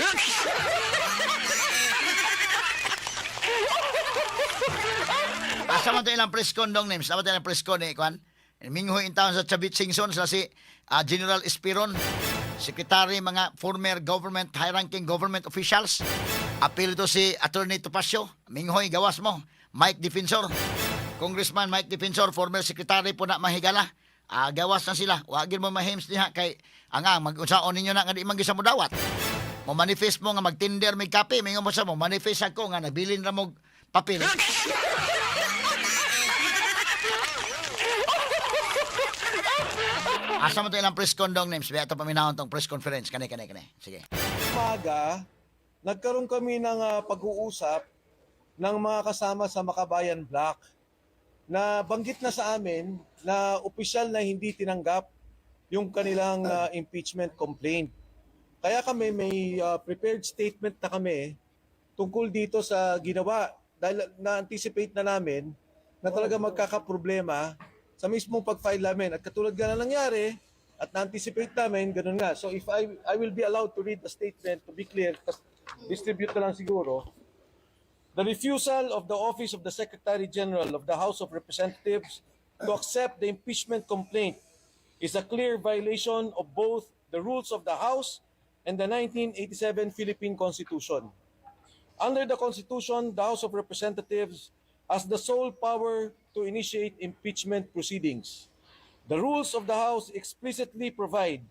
Asa man to ilang press con dong names? Dapat ilang press con eh, kwan. Minghoy in town sa Chavit Singson, sila si General Esperon, secretary, mga former government, high-ranking government officials. Apil to si Attorney Topacio, Minghoy, gawas mo. Mike Defensor, Congressman Mike Defensor, former secretary po na, mahigala. Gawas na sila. Wagin mo mahims diha kay ang ang mag-unsaon ninyo na nga di man gyud sa mudawat. Mo manifest mo nga magtinder may kape, mingon mo sa mo manifest ako nga nabilin ra mo papel. Asa mo to ilang press con dong names? Biya ito paminahon tong press conference. Kani, kani, kani. Sige. Umaga, nagkaroon kami ng pag-uusap ng mga kasama sa Makabayan Bloc na banggit na sa amin na opisyal na hindi tinanggap yung kanilang impeachment complaint. Kaya kami may prepared statement na kami tungkol dito sa ginawa dahil na-anticipate na namin na talaga magkakaproblema sa mismong pag-file namin. At katulad nga na nangyari, at na-anticipate namin, ganun nga. So if I will be allowed to read the statement to be clear, tas distribute na lang siguro. The refusal of the Office of the Secretary General of the House of Representatives to accept the impeachment complaint is a clear violation of both the rules of the House and the 1987 Philippine Constitution. Under the Constitution, the House of Representatives has the sole power to initiate impeachment proceedings. The rules of the House explicitly provide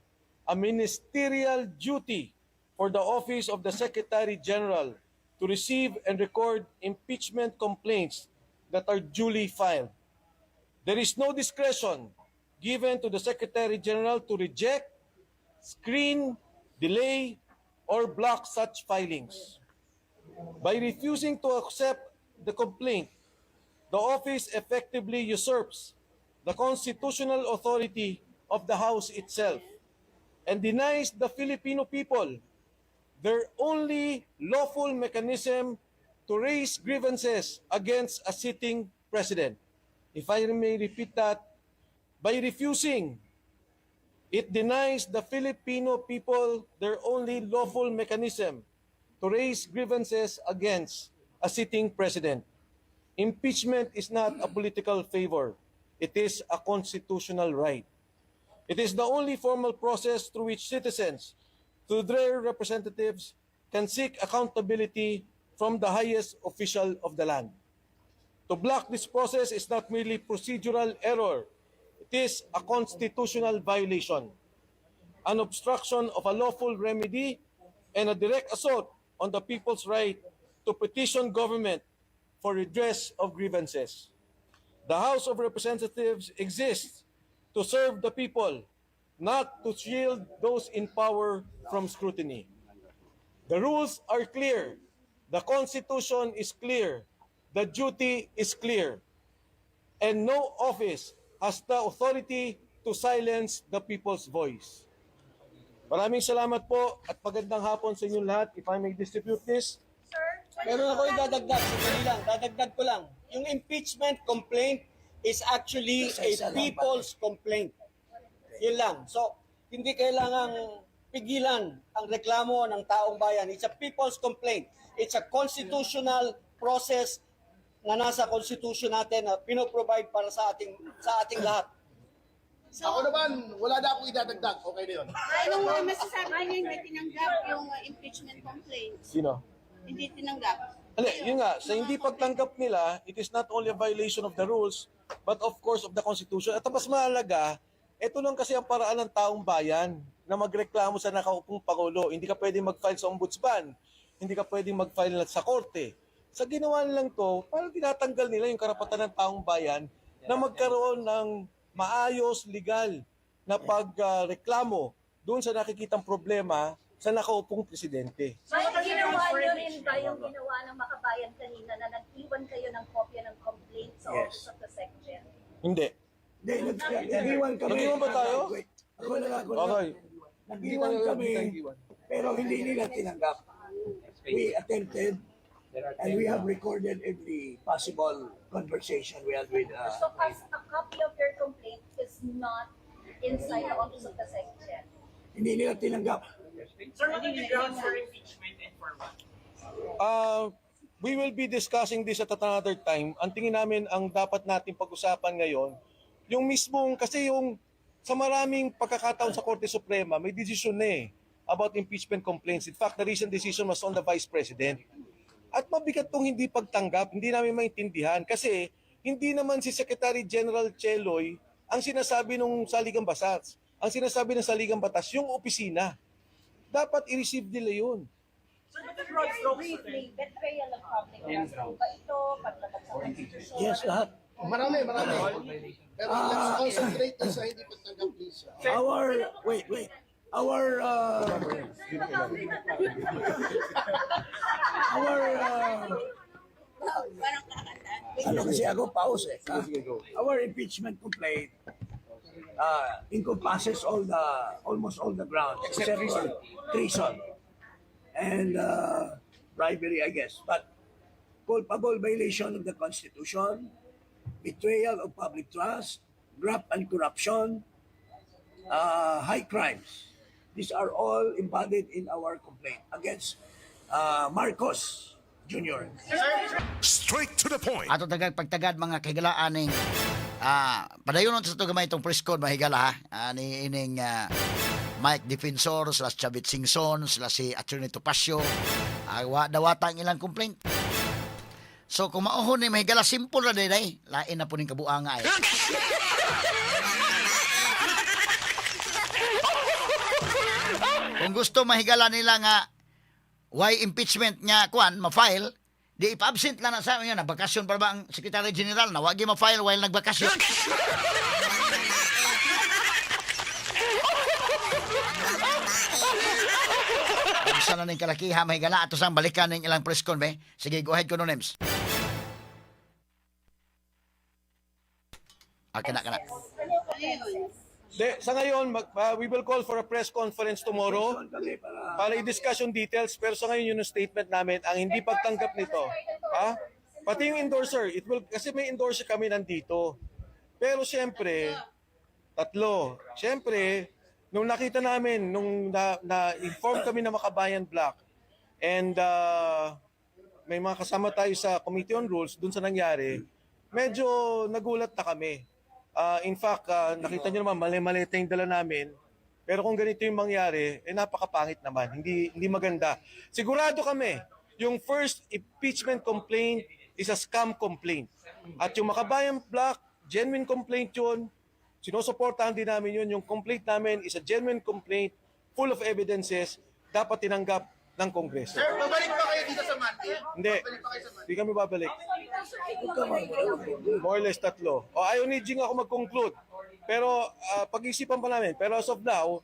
a ministerial duty for the office of the Secretary General to receive and record impeachment complaints that are duly filed. There is no discretion given to the Secretary General to reject, screen, delay, or block such filings. By refusing to accept the complaint, the office effectively usurps the constitutional authority of the House itself and denies the Filipino people their only lawful mechanism to raise grievances against a sitting president. If I may repeat that, by refusing, it denies the Filipino people their only lawful mechanism to raise grievances against a sitting president. Impeachment is not a political favor. It is a constitutional right. It is the only formal process through which citizens, through their representatives, can seek accountability from the highest official of the land. To block this process is not merely procedural error. It is a constitutional violation, an obstruction of a lawful remedy, and a direct assault on the people's right to petition government for redress of grievances. The House of Representatives exists to serve the people, not to shield those in power from scrutiny. The rules are clear. The Constitution is clear. The duty is clear. And no office has the authority to silence the people's voice. Maraming salamat po at magandang hapon sa inyong lahat. If I may distribute this. Sir, Meron ako yung dadagdag, sandali lang, dadagdag ko lang. Yung impeachment complaint is actually a Isa-isa lang. People's complaint. Yun lang. So, hindi kailangang pigilan ang reklamo ng taong bayan. It's a people's complaint. It's a constitutional process na nasa constitution natin na pinoprovide para sa ating lahat. So, Ako naman, wala na akong idadagdag. Okay na yun. Anong masasabi niyo, hindi tinanggap yung impeachment complaint? Sino? Hindi tinanggap. Hindi, yun nga, sa hindi pagtanggap nila, it is not only a violation of the rules, but of course of the Constitution. At ang mas mahalaga, ito lang kasi ang paraan ng taong bayan na magreklamo sa nakaupong Pangulo. Hindi ka pwedeng mag-file sa ombudsman. Hindi ka pwedeng mag-file sa korte. Sa ginawa nilang to, parang tinatanggal nila yung karapatan ng taong bayan na magkaroon ng maayos, legal na pagreklamo doon sa nakikitang problema sa nakaupong presidente. So, ginawa niyo rin ba yung ginawa ng Makabayan kanina na nag-iwan kayo ng kopya ng complaint sa Office of the SecGen? Hindi. Hindi, nag-iwan kami. Nag-iwan ba tayo? Wait, ako lang, ako lang. Okay. Nag-iwan kami, pero hindi nila tinanggap. We attempted and we have recorded every possible conversation we had with So, as a copy of your complaint is not inside the Office of the SecGen? Hindi nila tinanggap. Sir, what are the grounds for impeachment and for what? We will be discussing this at another time. Ang tingin namin, ang dapat natin pag-usapan ngayon, yung mismong, kasi yung sa maraming pagkakataon sa Korte Suprema, may decision na eh about impeachment complaints. In fact, the recent decision was on the Vice President. At mabigat tong hindi pagtanggap, hindi namin maintindihan kasi hindi naman si Secretary General Cheloy ang sinasabi nung saligang batas. Ang sinasabi ng saligang batas, yung opisina. Dapat i-receive nila yun. Sir, but the broad Very strokes, briefly, betrayal of public trust po ba ito? Paglabag sa Constitution? Yes, lahat. Marami, marami. Pero let's concentrate dun sa hindi pagtanggap, please. Our, wait, wait. Our, Parang kakanta. ano kasi ako, pause eh. Our impeachment complaint encompasses almost all the grounds except for treason and bribery, I guess. But culpable violation of the Constitution, betrayal of public trust, graft and corruption, high crimes. These are all embodied in our complaint against Marcos Jr. Straight to the point. Ato tagag pagtagad, mga kahigala, aning padayon sa to gamay itong press con, mahigala ha, ani ining Mike Defensor, sila si Chavit Singson, sila si Attorney Topacio. Wa dawata ang ilang complaint. So kung mauhon ni mahigala, simple ra day. Lain na po ning kabuanga ay. Kung gusto mahigala nila nga why impeachment nga kuan ma-file, di ipa-absent lang na sa inyo na bakasyon pa ba ang Secretary General na wagi ma-file while nagbakasyon. Unsa na ning kalakiha mahigala ato sang balikan ning ilang press con be. Sige, go ahead kuno, Nems. Ah, kana kana. De, sa ngayon, we will call for a press conference tomorrow para i-discuss yung details. Pero sa ngayon, yun yung statement namin. Ang hindi pagtanggap nito. Ha? Pati yung endorser, kasi may endorser kami nandito. Pero siyempre, tatlo. Siyempre, nung nakita namin, nung na-inform kami ng Makabayan Bloc, and may mga kasama tayo sa Committee on Rules dun sa nangyari, medyo nagulat na kami. In fact, nakita nyo naman, mali-maleta yung dala namin. Pero kung ganito yung mangyari, eh napakapangit naman. Hindi, hindi maganda. Sigurado kami, yung first impeachment complaint is a scam complaint. At yung Makabayan Bloc, genuine complaint yun. Sinusuportahan din namin yun. Yung complaint namin is a genuine complaint, full of evidences, dapat tinanggap ng Kongreso. Sir, babalik ba kayo dito sa Monday? Hindi. Hindi kami babalik. More or less tatlo. O, ayaw ni Jing ako mag-conclude. Pero pag-isipan pa namin. Pero as of now,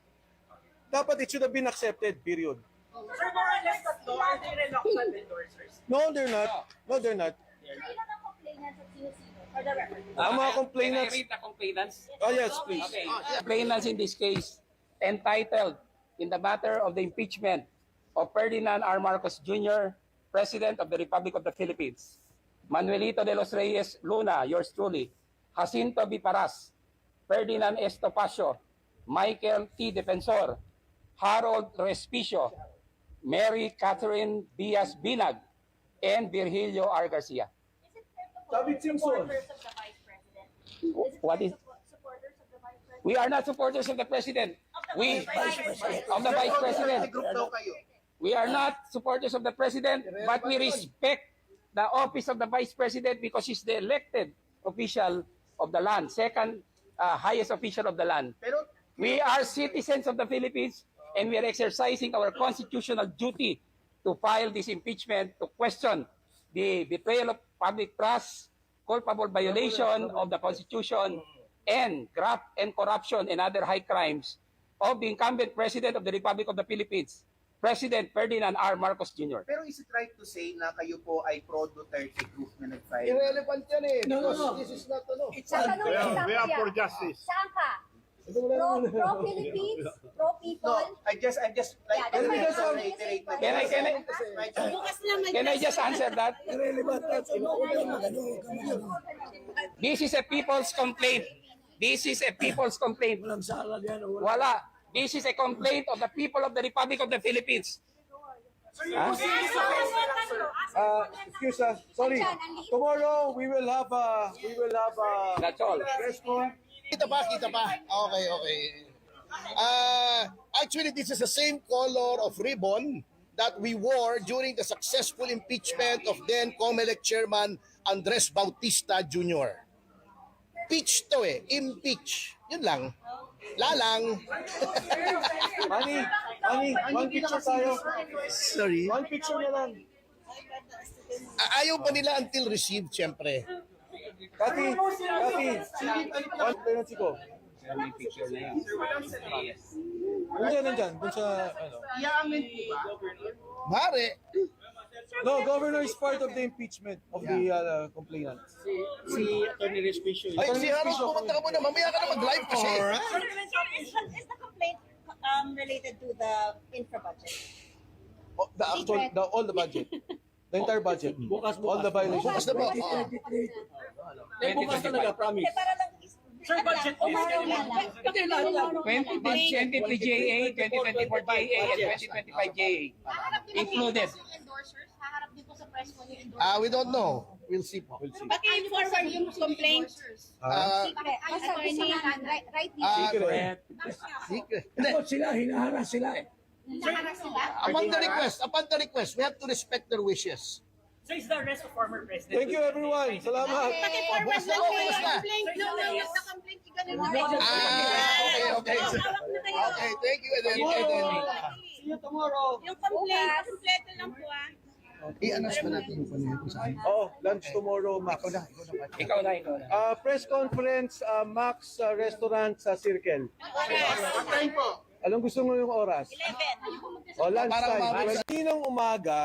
dapat it should have been accepted, period. Sir, more or less tatlo, are they reluctant endorsers? No, they're not. No, they're not. Ilan ang complainants at sino-sino? For the record. Ang mga complainants- Can I read the complainants? Oh, yes, please. Okay. Complainants in this case entitled in the matter of the impeachment of Ferdinand R. Marcos Jr., President of the Republic of the Philippines. Manuelito de los Reyes Luna, yours truly. Jacinto B. Paras, Ferdinand S. Topacio, Michael T. Defensor, Harold Respicio, Mary Catherine Diaz Binag, and Virgilio R. Garcia. Is it fair to call David them Simpson. supporters of the Vice President? Is it What fair is- to call supporters of the Vice President? We are not supporters of the president. We Vice President. of the vice president. Group daw kayo. We are not supporters of the president, but we respect the office of the vice president because he's the elected official of the land, second highest official of the land. Pero We are citizens of the Philippines and we are exercising our constitutional duty to file this impeachment to question the betrayal of public trust, culpable violation of the Constitution, and graft and corruption and other high crimes of the incumbent President of the Republic of the Philippines, President Ferdinand R. Marcos Jr. Pero is it right to say na kayo po ay pro-Duterte group na nag-file? Irrelevant yan eh. Because this is not ano. Tatanong kita, We are kuya. for justice. Saan ka? Pro Philippines? Pro people? No, I just like Yeah, that's to why I'm asking reiterate the same my Can I Bukas na may Can I just answer that? Irrelevant that. Huwag kang mag-ano, huwag kang mag-ano. This is a people's complaint. This is a people's complaint. Walang sala yan. Wala. Wala. This is a complaint of the people of the Republic of the Philippines. Excuse us. Sorry. Tomorrow, we will have a That's all. press con. Kita pa, kita pa. Okay. Actually, this is the same color of ribbon that we wore during the successful impeachment of then COMELEC Chairman Andres Bautista Jr. Peach to eh. Impeach. Yun lang. Lalang. Manny, Manny, one picture tayo. Sorry. One picture na lang. Ayaw pa nila until received, siyempre. Kati, Kati, one complainant ko. May picture na yun. Yes. Nandyan, nandyan. Dun sa, ano. I-amend po ba? Mare. No, governor is part of the impeachment of the complainant. Si Attorney Respicio. Ay, si Harold, pumunta ka muna. Mamaya ka na mag-live kasi. Sir, is the complaint related to the infra budget? Oh, the actual, all the budget. The entire budget. Bukas, All the violations. Bukas na po. Oo. Eh, bukas talaga, promise. Eh, para lang Sir, budget Ano is lang, lang. Hindi, lahat lang. 2023 JA, 2024 JA, and 2025 JA. Haharap din ba Included. sa yung endorsers? Haharap din po sa press con yung endorsers? Ah, we don't know. We'll see po. We'll see. Paki-forward yung complaint. Ah, Attorney, right ah, Secret. secret. Hindi. Takot sila, hinaharas sila eh. Upon the request, we have to respect their wishes. So is the arrest of former president. Thank you, everyone. Salamat. Paki-forward Bukas na, lang oh, po bukas yung na. complaint. No, the complaint. Ganun na. Ah, okay. Hawak na kayo. Okay, thank you. And then, See you tomorrow. Yung complaint, kompleto lang po ah. I-announce ba natin yung kung saan? Oh, lunch tomorrow, Max. Ikaw na, ikaw na. Ikaw na, ikaw na. Press conference, Max Restaurant sa Circle. Oras. Anong gusto mo yung oras? 11. O, lunch Para time. umabot sa- 20 ng umaga.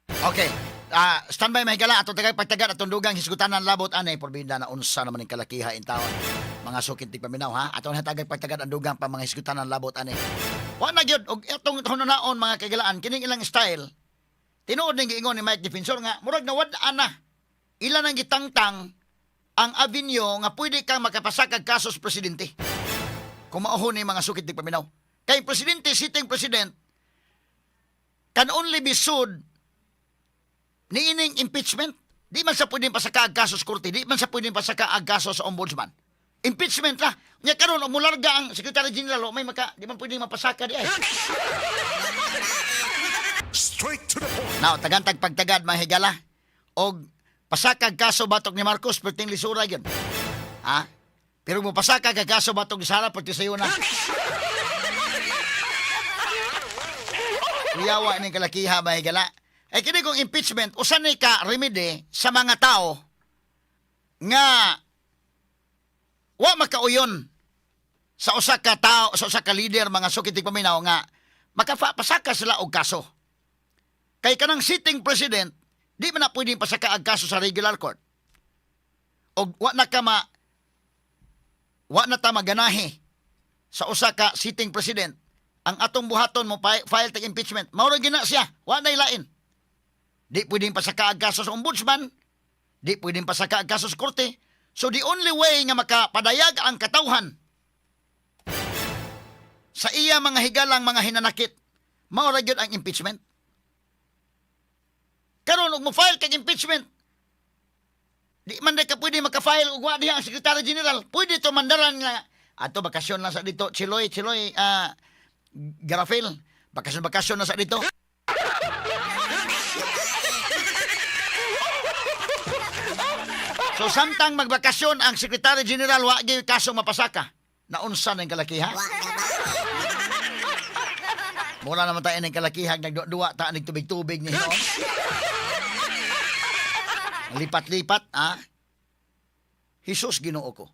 Okay. Ah, standby mga higala atong tagay pagtagat atong dugang hisgutan ng labot anay porbida na unsa naman ning kalakiha in taon. Mga sukit tigpaminaw ha. Atong hatagay pagtagat ang dugang pa mga hisgutan ng labot ani. Wa na gyud og atong hunaon, mga kagilaan, kining ilang style. Tinuod ning giingon ni Mike Defensor nga murag nawad-an na ila nang gitangtang ang avenue nga pwede kang makapasakag kaso sa presidente. Kung mauhon ni mga sukit tigpaminaw. Kay presidente, sitting president, can only be sued niining impeachment. Di man sa pwedeng pasaka ang kaso sa korte, di man sa pwedeng pasaka ang kaso sa ombudsman. Impeachment la. Nya karon og mularga ang Secretary General, o may maka di man pwedeng mapasaka di ay. Straight to the point. Now, tagantag pagtagad mga higala og pasakag kaso batok ni Marcos perting lisura gyud. Ha? Pero mo pasakag ang kaso batok ni Sara perti sayo na. Kuyawa ning kalakiha, mga higala. Ay kini kong impeachment usa ni ka remedy sa mga tao nga wa makauyon sa usa ka tao, sa usa ka leader, mga sukit paminaw, nga makapasaka sila og kaso. Kay kanang sitting president, di man na pwedeng pasaka ang kaso sa regular court. Og wa na ta maganahi sa usa ka sitting president. Ang atong buhaton mo file tag impeachment. Mao ra gina siya, wa na ilain. Di pwedeng pasaka ang kaso sa ombudsman, di pwedeng pasaka ang kaso sa korte. So the only way nga makapadayag ang katawhan sa iya mga higalang mga hinanakit, mao ra gyud ang impeachment. Karon og mo-file kag impeachment, di man di ka pwede maka-file og wa diha ang Secretary General. Pwede to mandaran nga ato bakasyon lang sa dito. Chiloy, Chiloy, Garafil. Bakasyon bakasyon na sa dito. So samtang magbakasyon ang Secretary General, wa gyud kaso mapasaka. Naunsa ng kalakiha? Mura naman tayo ng kalakihag nagduwa ta nig tubig-tubig ni hinon. Lipat-lipat, ah. Jesus Ginoo ko.